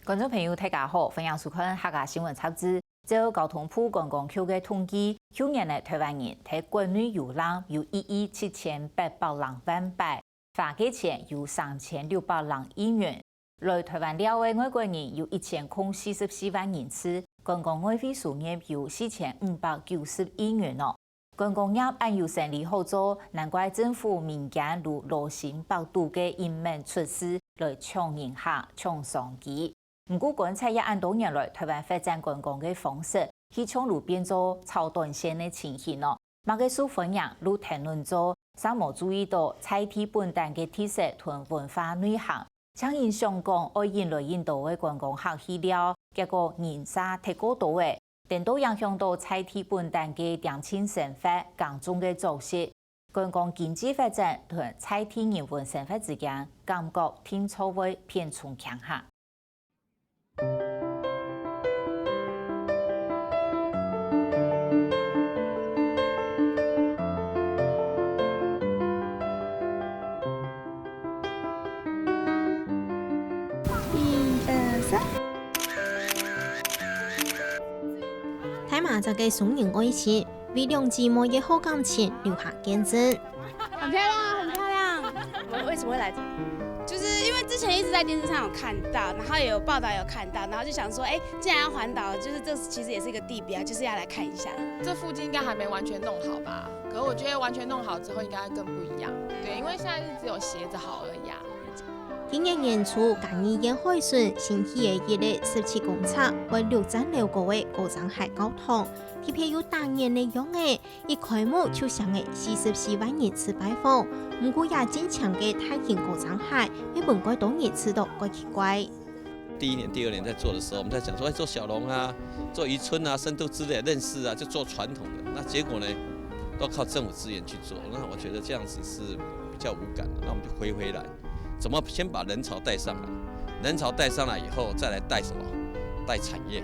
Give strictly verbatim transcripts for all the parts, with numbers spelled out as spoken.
觀眾朋友，大家好，歡迎收看客家新聞雜誌。照交通部觀光局个統計，舊年个臺灣人在國內遊覽有一億七千八百零萬擺，花个錢有三千六百零億元。來臺灣尞个外國人有一千空四十四萬人次，觀光外匯收入有四千五百九十億元哦。 觀光業恁有生理好做，難怪政府民間如羅蠅撲肚个應援出世來搶人客、搶商機。毋過，觀察這恁多年來，臺灣發展觀光个方式，去像如變做炒短線个情形哦。麼个受歡迎，就跈等做，煞無注意到在地本旦个特色同文化內涵， 像人想講愛引來恁多个觀光客去尞，結果人煞忒過多咧，顛倒影響到在地本旦个恬靜生活、耕種个作息。觀光經濟發展同在地人文生活之間，感覺定著會偏重傾向。 一二三。大馬仔个雙人愛情，為兩姊妹个好感情留下見證。很漂亮，很漂亮。我們為什麼會來這裡？就是因為之前一直在電視上有看到，然後也有報導有看到，然後就想說，哎，既然要環島，就是這其實也是一個地標，就是要來看一下。這附近應該還沒完全弄好吧？可是我覺得完全弄好之後，應該會更不一樣。對，因為現在是只有鞋子好而已啊。今年年初，嘉義縣海脣新起个一个十七公尺、會六層樓高个高層鞋教堂，特別有打眼个樣仔，一開幕就吸引四十四萬人次拜訪。毋過，這進前个大型高層鞋，係分蓋多人試著蓋奇怪。 第一年、第二年在做的時候，我們在講說，哎，做小農啊，做漁村啊，深度之類的認識啊，就做傳統的。那結果呢，都靠政府資源去做。那我覺得這樣子是比較無感的。那我們就回回來，怎麼先把人潮帶上來？人潮帶上來以後，再來帶什麼？帶產業，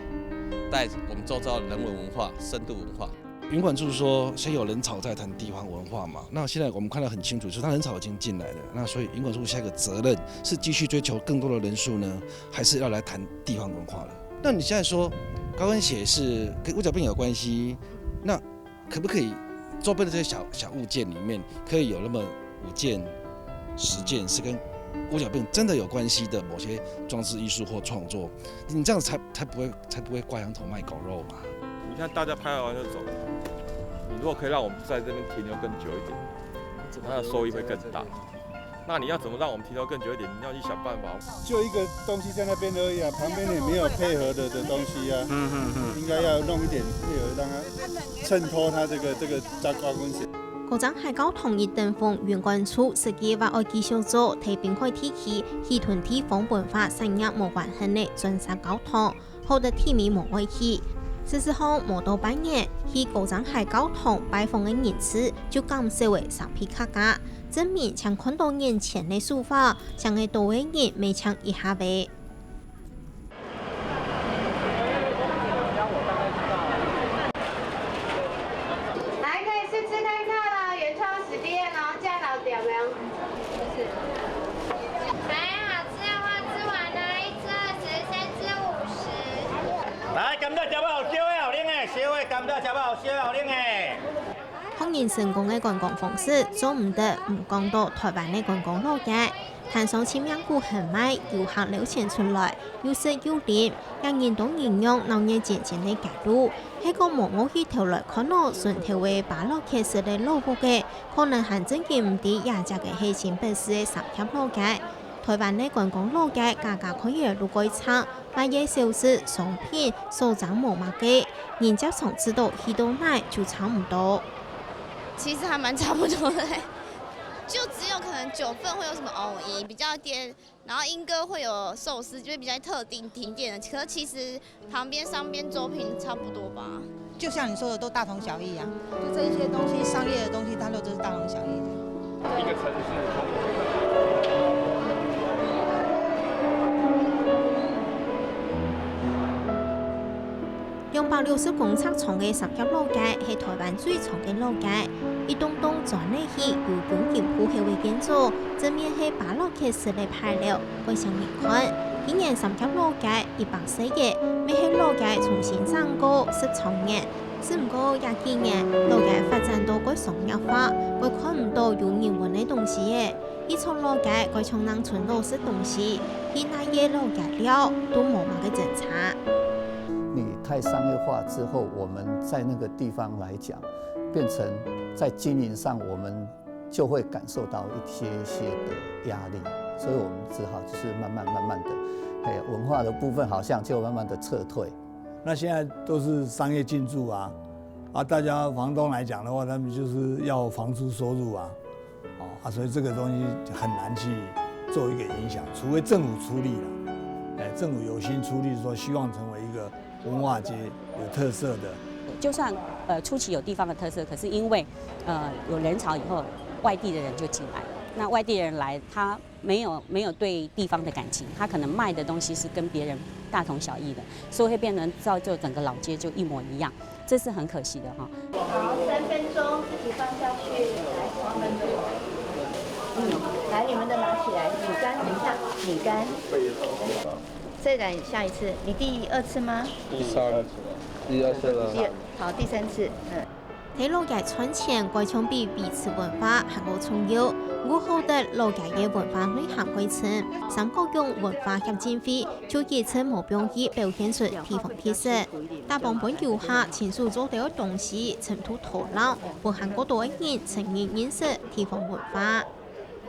帶我們周遭的人文文化、深度文化。 雲管處說，先有人潮再談地方文化嘛。那現在我們看到很清楚，就是他人潮已經進來了。那所以雲管處下一個責任是繼續追求更多的人數呢，還是要來談地方文化了？那你現在說高跟鞋是跟烏腳病有關係，那可不可以周邊的這些小，小物件裡面可以有那麼五件、十件是跟烏腳病真的有關係的某些裝置藝術或創作？你這樣才，才不會，才不會掛羊頭賣狗肉嘛。 你看大家拍完就走，你如果可以讓我們在這邊停留更久一點，它的收益會更大。那你要怎麼讓我們停留更久一點？你要去想辦法。就一個東西在那邊而已啊，旁邊也沒有配合的，的東西啊。嗯，嗯，嗯。應該要弄一點配合，讓它襯托它這個，這個雜掛跟鞋。高層鞋教堂一等風，雲管處設計話愛繼續做，在濱海地區，起同地方文化產業無關係个專設教堂。 好得地面無愛去。事實上，無到半年，去高層鞋教堂拜訪个人次就減少了三倍較加，證明淨看到眼前个手法，淨係多个人乜淨一下仔。來，可以試試看看啦，原創實驗哦，架老點哦。 來，好吃的話吃完了，一隻二十，三隻五十。來，甘蔗夾仔有燒的，有冷的，燒的，甘蔗夾仔有燒的，有冷的。確認成功个觀光方式，做毋得毋講到臺灣个觀光老街。攤商盡命牯喊賣，遊客摎錢出來，又食又啉，也人多人仰鬧熱煎煎个街路。係講無臥起頭來看到脣頭个芭樂茄色个老屋仔， 可能還真經毋知這隻个係新北市个三峽老街。臺灣个觀光老街，家家看起來都蓋靚，賣个小食、商品，所爭無麼个，人輒常試著去到哪就差毋多。其實還蠻差不多的，就只有可能九份會有什麼藕姨比較甜， 然後鶯歌會有壽司，就是比較特定景點的。可是其實旁邊商店周邊差不多吧。就像你說的，都大同小異啊。就這一些東西，商業的東西，它都是大同小異的。一個城市通。 兩百六十公尺長个三峽老街係臺灣最長个老街，一棟棟磚仔起有金鋪後个建築，正面係芭樂茄色个牌樓，蓋像人看。今年三峽老街一百歲了，乜係老街重新整過十週年。只毋過這幾年，老街發展到過商業化，過看毋到有人文个東西了。一出老街，過像農村老式東西，去哪个老街尞，都無麼个爭差。你太商業化之后，我们在那个地方来讲，变成在经营上，我们就会感受到一些些的压力，所以我们只好就是慢慢慢慢的，哎，文化的部分好像就慢慢的撤退。那现在都是商业进驻啊，啊，大家房东来讲的话，他们就是要房租收入啊，哦啊，所以这个东西很难去做一个影响，除非政府出力了，哎，政府有心出力，说希望成为一个文化街有特色的。就算呃初期有地方的特色，可是因为呃有人潮以后，外地的人就进来，那外地人来，他没有没有对地方的感情，他可能卖的东西是跟别人大同小异的，所以会变成造就整个老街就一模一样，这是很可惜的哈。好，三分钟，自己放下去，来，三分钟。嗯，来，你们的拿起来，米干，等一下，米干。再来下一次，你第二次吗？第三，第二次了。第二，好，第三次，嗯。在老街賺錢，過像比彼此文化還過重要。毋過好得老街个文化內涵過深，三角鄉文化協進會就一直無放棄表現出地方特色，打幫分遊客親手做到个東西，深度導覽，分還過多个人深入認識地方文化。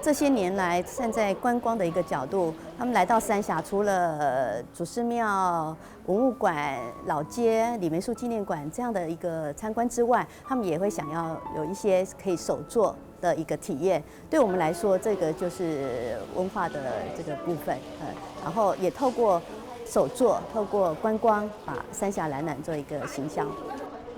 这些年来，站在观光的一个角度，他们来到三峡，除了祖师庙、文物馆、老街、李梅树纪念馆这样的一个参观之外，他们也会想要有一些可以手作的一个体验。对我们来说，这个就是文化的这个部分，呃，然后也透过手作，透过观光，把三峡展览做一个行销。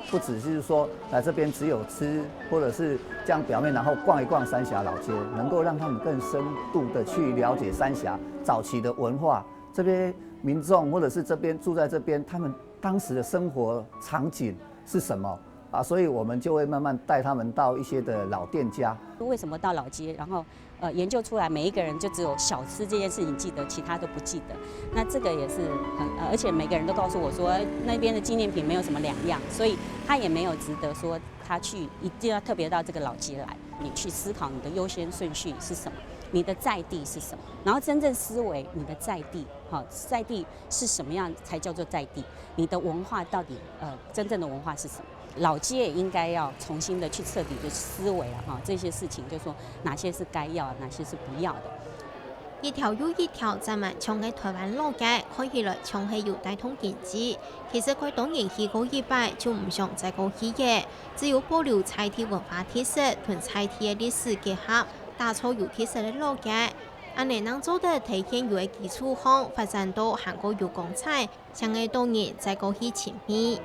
不只是说来这边只有吃，或者是这样表面，然后逛一逛三峡老街，能够让他们更深度的去了解三峡早期的文化，这边民众或者是这边住在这边，他们当时的生活场景是什么啊？所以我们就会慢慢带他们到一些的老店家。为什么到老街，然后呃研究出来每一个人就只有小吃这件事情记得，其他都不记得。那这个也是很，呃而且每个人都告诉我说，那边的纪念品没有什么两样，所以他也没有值得说他去一定要特别到这个老街来。你去思考你的优先顺序是什么，你的在地是什么，然后真正思维你的在地，哈，在地是什么样才叫做在地？你的文化到底，呃，真正的文化是什么？老街也应该要重新的去彻底的思维了哈，这些事情就是说哪些是该要，哪些是不要的。一條又一條長滿像个台灣老街，看起來像係有帶動經濟。其實蓋多人去過一擺，就毋想再過去个。只有保留在地文化特色同在地个歷史結合，打造有特色个老街。恁呢正做得在現有个基礎項發展到還過有光彩， 正會多人再過去尋覓。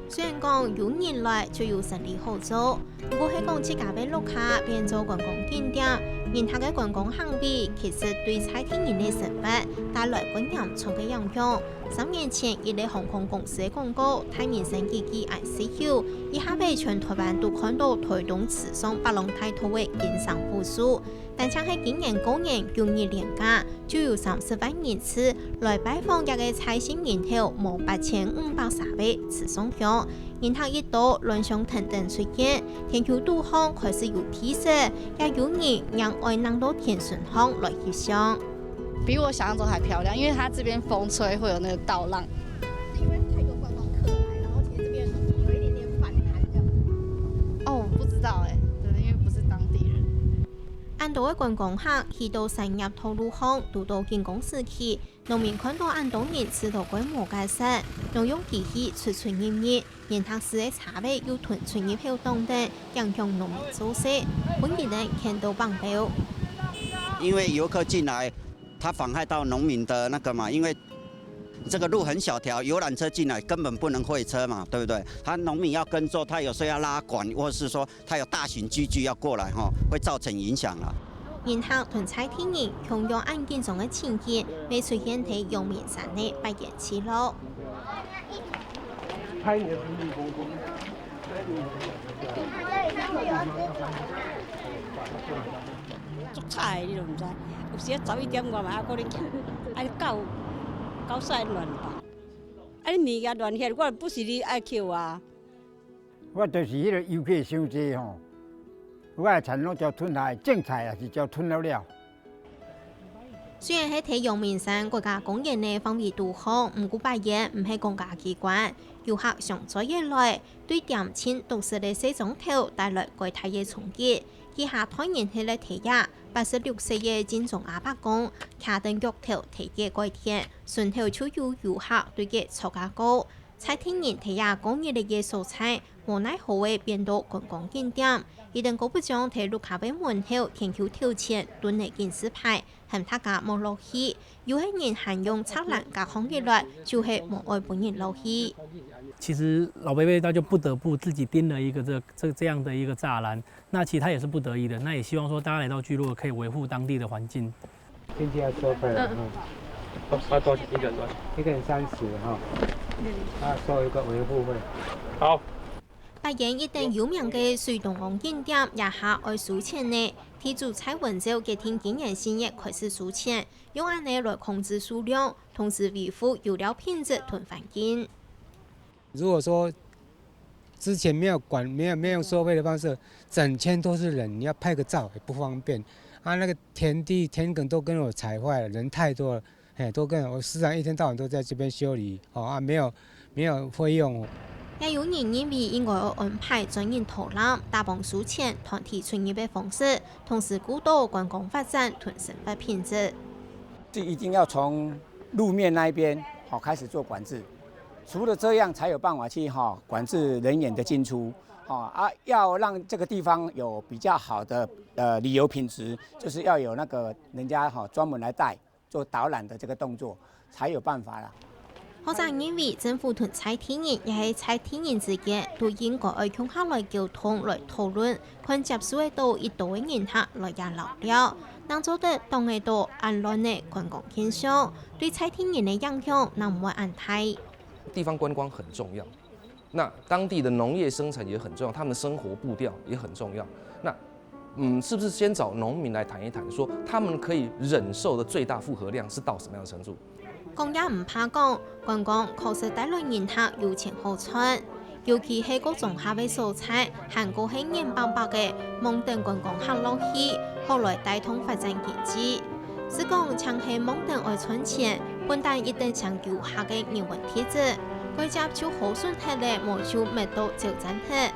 雖然講有人來就有生理好做，毋過係講自家个屋下變做觀光景點，人客个觀光行為其實對在地人个生活帶來過嚴重个影響。三年前，一個航空公司个廣告，大人升機機恁時候，一下仔全台灣都看到台東池上白浪大道个金山武樹。 單淨係今年過年九日連假，就有三十萬人次來拜訪這個在地人口無八千五百儕个池上鄉。人客一多，亂象跈等出現，全球堵項開始有氣勢，也有人硬愛行到天順巷來翕相。比我想象中还漂亮，因为它这边风吹会有那个倒浪。因为太多观光客来，然后其实这边有一点点反弹这样。哦，我不知道哎、对，因为不是当地人。恁多个觀光客去到產業道路項堵到緊絚時期，農民看到恁多人試著過無結煞，攏用機器出出入入，連特斯个車尾又吞出入口擋等，影響農民做事，分佢等牽到放標。因为游客进来，它妨害到农民的那个嘛，因为这个路很小条，游览车进来根本不能会车嘛，对不对？他农民要耕作，他有时候要拉管，或是说他有大型机具要过来，哈，会造成影响了。人客同在地人共樣恁緊張个情景，乜出現在陽明山个八賢西路。足差的，你都毋知。有時啊十一點外嘛，猶閣咧行，啊到到山亂吧。啊你物件亂遐，我毋是你愛抾啊。我就是迄个游客傷濟吼，我的田攏交吞下，种菜也是交吞了了。虽然係在陽明山國家公園个範圍肚項，毋過八賢毋係公家機關，遊客常在个來，對恬靜獨特个細庄頭帶來蓋大个衝擊。 幾下大人歇了在這，八十六歲个金忠阿伯講，擎等钁頭在這改田，脣頭就有遊客對這阙啊過。在地人在這過日仔个所在，無奈何个變到觀光景點。佢等姑不將在屋下个門口添舊頭前，蹲个警示牌，喊大家莫落去。有个人還用柵欄隔項起來，就係無愛分人落去。其實老伯伯他就不得不自己钉了一个这这这样的一个栅栏。 那其实他也是不得已的，那也希望说大家来到聚落可以维护当地的环境。进去要收费了，嗯，啊，多少？一个人多少？一个人三十哈，啊，收一个维护费。好。八賢一等有名个水東王景点，這下愛收錢呢。地主蔡文照決定今年四月開始收錢，用恁呢來控制數量，同時維護遊料品質同環境。如果说 之前没有管，没有没有收费的方式，整圈都是人，你要拍个照也不方便。啊，那个田地田埂都跟我踩坏了，人太多了，嘿，都跟我时常一天到晚都在这边修理，哦啊，没有没有费用。也有人認為應該愛安排專人導覽，打幫收錢團體出入个方式，同時顧到觀光發展同生活品質。这一定要从路面那一边好开始做管制。 除了这样才有办法去哈管制人员的进出，哈啊，要让这个地方有比较好的呃旅游品质，就是要有那个人家哈专门来带做导览的这个动作，才有办法啦。學者認為，政府同在地人也係在地人之間，都應該愛共下來溝通，來討論，看接受得到幾多个人客來這遶尞，正做得擋得到恁亂个觀光現象，對在地人个影響正毋會恁大。 地方观光很重要，那当地的农业生产也很重要，他们的生活步调也很重要。那嗯，是不是先找农民来谈一谈，说他们可以忍受的最大负荷量是到什么样的程度？講也毋怕講，觀光確實帶來人客有錢好賺，尤其係各庄下个所在，還過係眼擘擘个望等觀光客落去，好來帶動發展經濟。 係講淨係望等愛賺錢，本旦一等像遊客个人文特質，該接就好順忒咧，無就搣到走簪忒。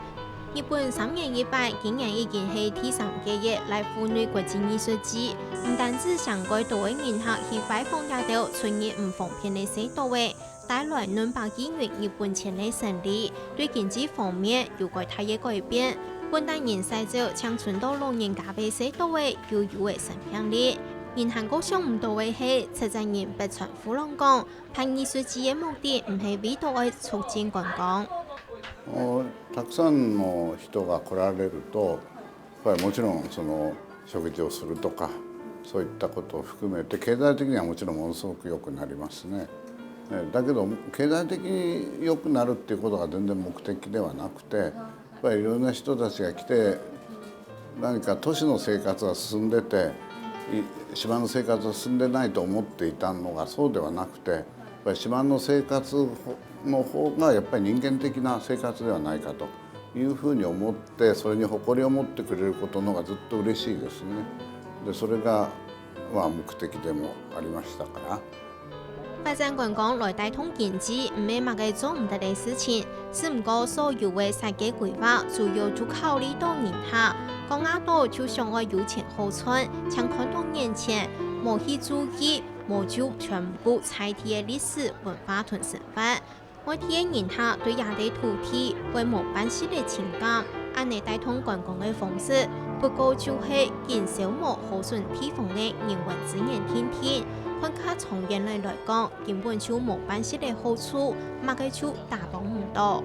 日本三年一擺，今年已經係第三屆个來福內國際藝術節，毋單止請蓋多个人客去拜訪這兜出入毋方便个細島仔， 帶來兩百億元日本錢个生理，對經濟方面有蓋大个改變。本旦人使走淨伸到老人家个細島仔，又有个生命力。人還過想毋到个係，出產人北川富朗講，辦藝術節个目的毋係為到愛促進觀光。たくさんの人が来られると、やっぱりもちろんその食事をするとか、そういったことを含めて、経済的にはもちろんものすごく良くなりますね。だけど、経済的に良くなるっていうことが全然目的ではなくて、やっぱりいろんな人たちが来て、何か都市の生活が進んでて、島の生活が進んでないと思っていたのがそうではなくて、やっぱり島の生活の方がやっぱり人間的な生活ではないかと。 いうふうに思って、それに誇りを持ってくれることの方がずっと嬉しいですね。で、それが、まあ、目的でもありましたから。發展觀光來帶動經濟，毋係麼个做毋得个事情。只毋過所有个設計規劃，主要就考慮到人客。講啊到就想愛有錢好賺，淨看到眼前，無去注意，無就全部在地个歷史文化同生活。 外地个人客對這塊土地會無半息个情感，恁仔帶動觀光个方式，不過就係緊消磨好脣地方个人文資源定定，看較長遠來來講，根本就無半息个好處，麼个就打幫毋到。